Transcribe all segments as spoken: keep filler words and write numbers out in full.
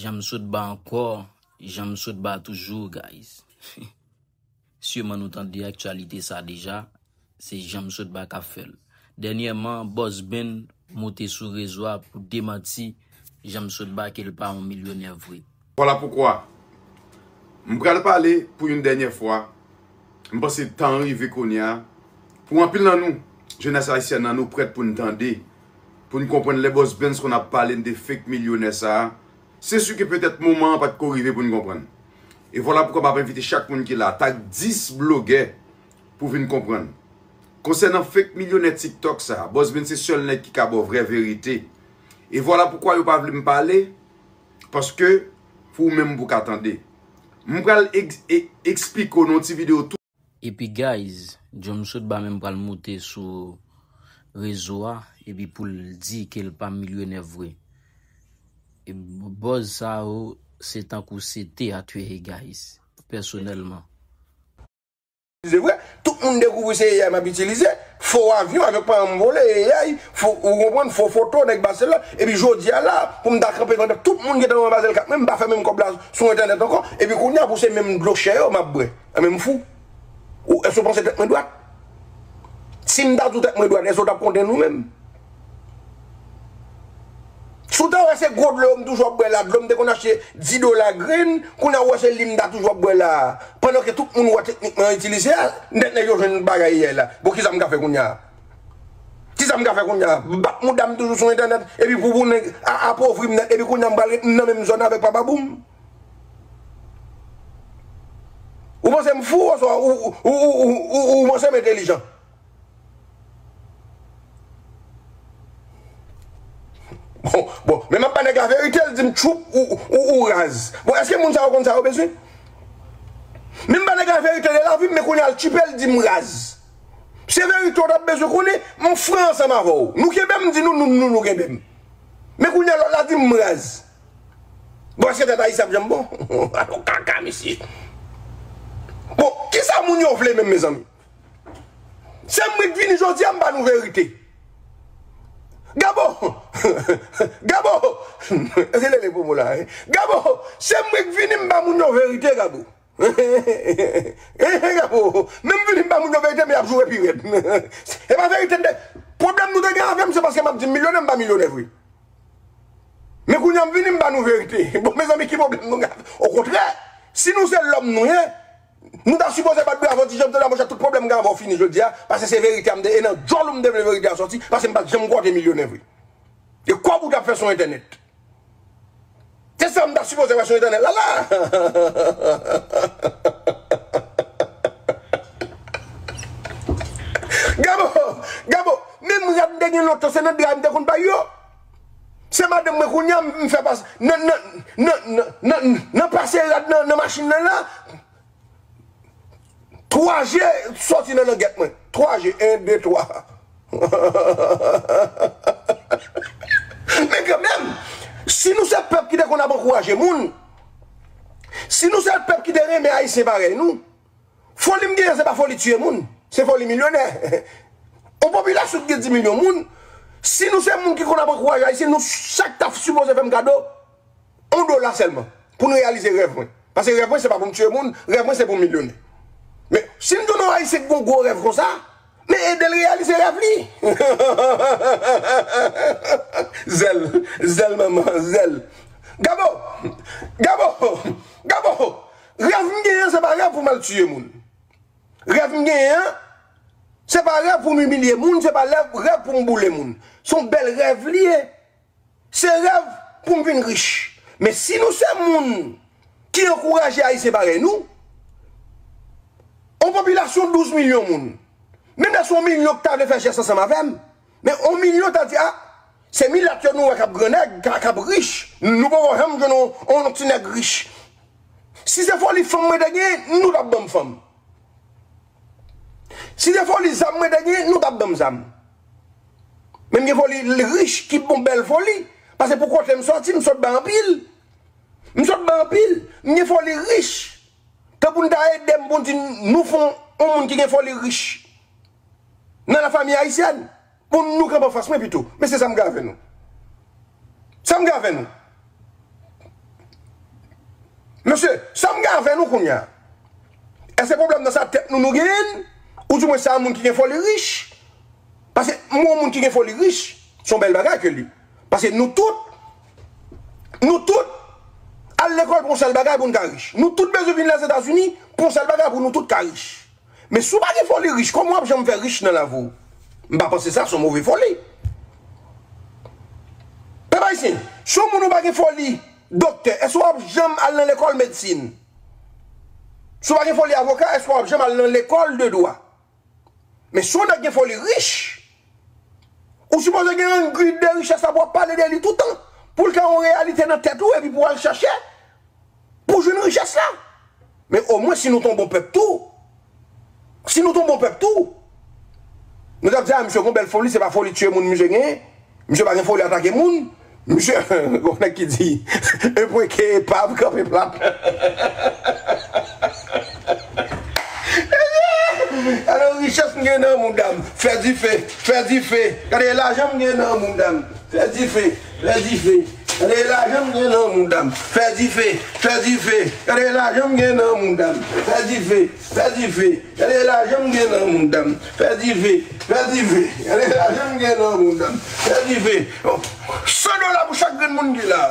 Jan m sot ba ankò, jan m sot ba toujou, guys. Siman nou tande aktyalite sa deja, se jan m sot ba k ap fè l. Dènyèman, Boss Ben moute sou rezo a pou demanti jan m sot ba ke l pa yon milyonè vre. Vwala poukwa m pral pale pou yon dènyè fwa. M panse tan an rive kounye a. Pou anpil nan nou, jenès ayisyèn nan, nou prèt pou n tande, pou n konprann lè Boss Ben konn ap pale n de fake milyonè sa a. Se si ke petèt moman an pa t ko rive pou n konprann. E vwala poukwa m ap envite chak moun ki la, tag dis blogè pou vin konprann. Konsènan fake milyonè TikTok sa, Boss Ben se sèl nèg ki ka ba w vrè verite. E vwala poukwa yo pa vle m pale, paske pou ou menm pou w ka tande. M pral eksplike w nan yon ti videyo tou. Epi guys, John Sotba menm pral moute sou rezo a epi pou l di ke l pa milyonè vre. E buzz sa yo se tankou se teyat yo ye guys, pèsonèlman. Itilize vre, tout moun dekouvri se A I m ap itilize, fo avyon, avyon k pa janm vole, A I, fo, ou konprann, fo foto, nèg Basèl la, epi jodi a la, pou m ta kanpe pandan tout moun gentan wè Basèl k ap, mwen m pa fè menm kòb la sou entènèt ankò, epi kounye a pou se menm dlo chè yo m ap bwè. Anben m fou. Ou, èske w panse tèt mwen dwat? Si m ta di w tèt mwen dwat, èske w t ap konnen nou menm? Si w ta wè se gwo dlo yo m toujou ap bwè la, dlo m te konn achte dis dola grenn, kounye a ou wè se li m ta toujou ap bwè la. Pandan ke tout moun wè teknik mwen itilize a, nèt nèg yo jwenn bagay yè la. Bon, kisa m ka fè kounye a? Kisa m ka fè kounye a? Bat mouda m toujou sou entènèt, epi pou, pou nèg a, apovri m nèt, epi kounye a m pral ret nan menm zòn avèk papa boum. Ou panse m fou oswa ou, ou, ou, ou, ou, ou panse m entelijan? Bon, bon, men m ap ba nèg la verite, l di m tchoup ou, ou, ou raz. Bon, èske moun sa yo konn sa yo bezwen? Men m ba nèg la verite de lavi m, men kounye a l tchipe, l di m raz. Se verite w t ap bezwen konnen, m fran ansanm avè w. Nou kenbe m, m di nou, nou, nou, nou kenbe m. Men kounye a lòt la di m raz. Bon, èske tèt ayisyen ap janm bon? Alò kaka, mesye. Bon, kisa moun yo vle menm, mezanmi? Se mwen k vini jodi a, m ba nou verite. Gabo! Gabo! Se lele pou mwen la, wi. Gabo! Se mwen k vini, m ba moun yo verite, Gabo. Gabo! Men m vini, m ba moun yo verite, men y ap joure pi rèd. E pa verite, m te, pwoblèm nou te gen avè m, se paske m ap di m milyonè, m pa milyonè vre. Men kounye a m vini, m ba nou verite. Bon, mezanmi, ki pwoblèm nou gen? Okontrè, si nou se lòm nou ye, nou ta sipoze bat bravo ti jan m te la, monchè, tout pwoblèm m gen avè w fini jodi a, paske se verite a m te, e nan djòl ou m te vle verite a sòti, paske m pa t janm kwè w te milyonè vre. E kòb ou t ap fè sou entènèt. Se sa m ta sipoze wè sou entènèt la la. Gabo, Gabo, menm rad m te gen lontan, se nan dra m te konn bay yo. Se madanm mwen kounye a m fè pase nan, nan, nan, nan, nan, nan pase rad nan, nan machin nan la. Twa je sòti nan langèt mwen. Twa je, en, de, twa. Men kanmenm, si nou se pèp ki te konn ap ankouraje moun, si nou se pèp ki te renmen Ayisyen parèy nou, foli m genyen se pa foli tiye moun, se foli milyonè. Yon popilasyon ki gen dis milyon moun, si nou se moun ki konn ap ankouraje Ayisyen, nou chak ta sipoze fè m kado yon dola sèlman pou n reyalize rèv mwen. Paske rèv mwen se pa pou m tiye moun, rèv mwen se pou m milyonè. Men si m jwenn yon Ayisyen ki gen yon gwo rèv konsa, men ede l reyalize rèv li. Zèl, zèl manman, zèl. Gabo, Gabo, Gabo, rèv m genyen an se pa rèv pou m al tiye moun. Rèv m genyen an, se pa rèv pou m imilye moun, se pa rèv, rèv pou m boule moun. Se yon bèl rèv li ye. Se rèv pou m vin rich. Men si nou se moun ki ankouraje Ayisyen parèy nou, yon popilasyon douz milyon moun, menm lè se yon milyon ki ta vle fè jès ansanm avè m, men yon milyon ta di, a, se milat yo nou wè k ap grannèg, k ap, k ap rich, nou poko janm jwenn yon, yon ti nèg rich. Si se foli fanm mwen te gen, nou t ap ban m fanm. Si se foli zam mwen te gen, nou t ap ban m zam. Men m gen foli rich ki bon bèl foli. Paske pou kote m sòti, m sot bay anpil. M sot bay anpil. M gen foli rich. Tanpou n ta ede m pou n di nou fè yon moun ki gen foli rich nan lafanmi ayisyèn. Bon, nou kanpe anfas mwen pito. Men se sa m gen avè nou. Sa m gen avè nou. Mesye, sa m gen avè nou kounye a? Èske pwoblèm nan sa tèt nou nou genyen l? Oudimwen se a moun ki gen foli rich? Paske m wè yon moun ki gen foli rich, se yon bèl bagay ke li. Paske nou tout, nou tout al lekòl pou yon sèl bagay pou n ka rich. Nou tout bezwen vin Lèzetazini pou yon sèl bagay pou nou tout ka rich. Men si w pa gen foli rich, kòman w ap janm fè rich nan lavi w? M pa panse sa se yon move foli. Pèp ayisyen, si yon moun ou pa gen foli doktè, èske w ap janm al nan lekòl medsin? Si w pa gen foli avoka, èske w ap janm al nan lekòl de dwa? Men si yon nèg gen foli rich, ou sipoze gen yon grid de richès la pou w ap pale de li toutan, pou l ka yon reyalite nan tèt ou epi pou w al chache pou jwenn richès la. Men omwen si nou t on bon pèp tou, si nou t on bon pèp tou, nou t ap di a misye gon bèl foli, se pa foli tiye moun misye genyen. Misye pa gen foli atake moun. Misye, gon nèg ki di, un point ke epav kanpe plat. Gade richès m gen nan mouda m, fè dife, fè dife. Gade lajan m gen nan mouda m, fè dife, fè dife. Gade lajan m gen nan mouda m, fè dife, fè dife. Gade lajan m gen nan mouda m, fè dife, fè dife. Gade lajan m gen nan mouda m, fè dife, fè dife. Gade lajan m gen nan mouda m, fè dife. San dola pou chak grenn moun ki la.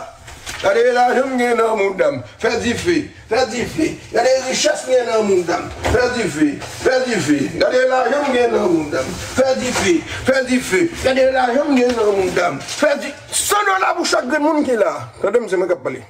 Gade lajan m gen nan mouda m, fè dife, fè dife. Gade richès m gen nan mouda m, fè dife, fè dife. Gade lajan m gen nan mouda m, fè dife, fè dife. Gade lajan m gen nan mouda m, fè di-, san dola pou chak grenn moun ki la. Tande m, se mwen k ap pale.